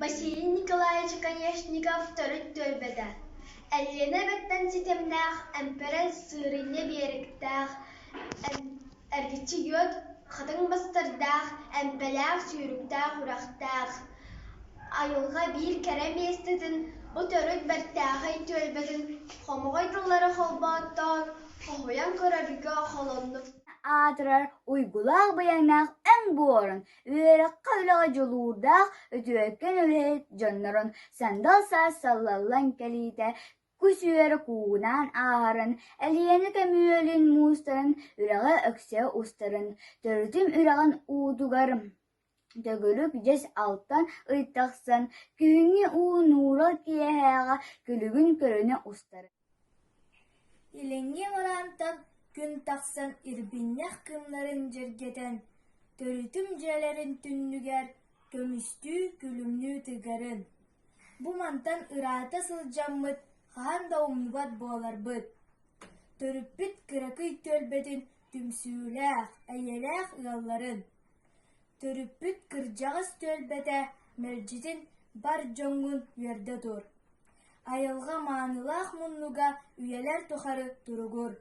Василий Николаевич Оконешников төрүт түөлбэтэ, Элиэнэ эбэттэн ситимнээх эмпэрэ сыырынньа биэрэктээх, эргиччи үөт хатыҥ бастардаах, эмпэлээх сүүрүктээх үрэхтээх, айылҕа биир кэрэ миэстэтин, бу төрүт бэртээхэй түөлбэтин хомоҕой тыллары холбооттоон, хоһуйан көрөргө холоннум. Аатырар уйгулаах быйаҥнаах өҥ буорун, үөрэххэ-үлэҕэ дьулуурдаах үтүөкэн үлэһит дьоннорун сандал саас саллаллан кэлиитэ кус үөрэ куугунаан ааһарын, Элиэнэ көмүөлүн муустарын үрэҕи өксөйө устарын, төрүтүм үрэҕин уутугар төгүрүк дьэс алтан ый тахсан, күһүҥҥү уу нуурал киэһээҕэ күлүгүн көрүнэ устарын. Илиҥҥи мыраантан күн тахсан ирбинньэх кыымнарын дьэргэтэн, төрүтүм дьиэлэрин түннүгэр көмүстүү күлүмнүү тыгарын. Бу мантан ыраата сылдьаммыт хаһан да умнубат буоларбыт. Төрүппүт кыракый түөлбэтин түмсүүлээх, эйэлээх ыалларын. Төрүппүт кырдьаҕас түөлбэтэ мэлдьитин бар дьоҥҥун үөрдэ тур. Айылҕа маанылаах муннуга үйэлэр тухары туругур.